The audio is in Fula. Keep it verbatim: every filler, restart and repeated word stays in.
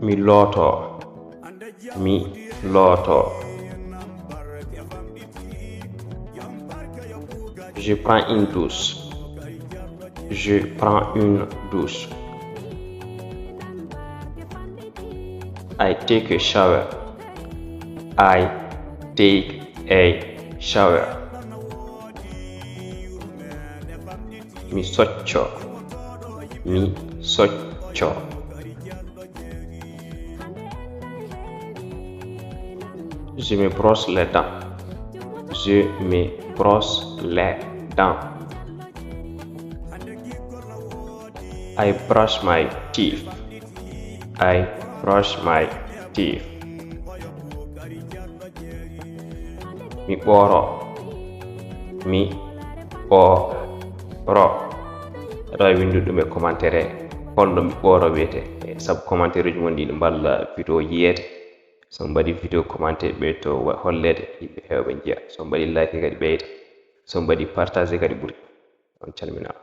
Mi looto. Mi looto. Je prends une douche. Je prends une douche. I take a shower. I take a shower. Mi socco. Mi socco. Je me brosse les dents. Je me brosse les dents. I brush my teeth. I brush my teeth. Mi ɓooro. Mi ɓooro. Aɗa waawi winndude ɗum e commentaire he holno mi ɓooro wiyetee. E sabu commentaire uji mon ɗi ne mballa vidéo yiyeede. So on mbaɗi vidéo commenté ɓeyto wa-, holleede yimɓe heewɓe njiya. So on mbaɗi like kadi ɓeyda. So on mbaɗi partagé kadi ɓuri. On calminaama.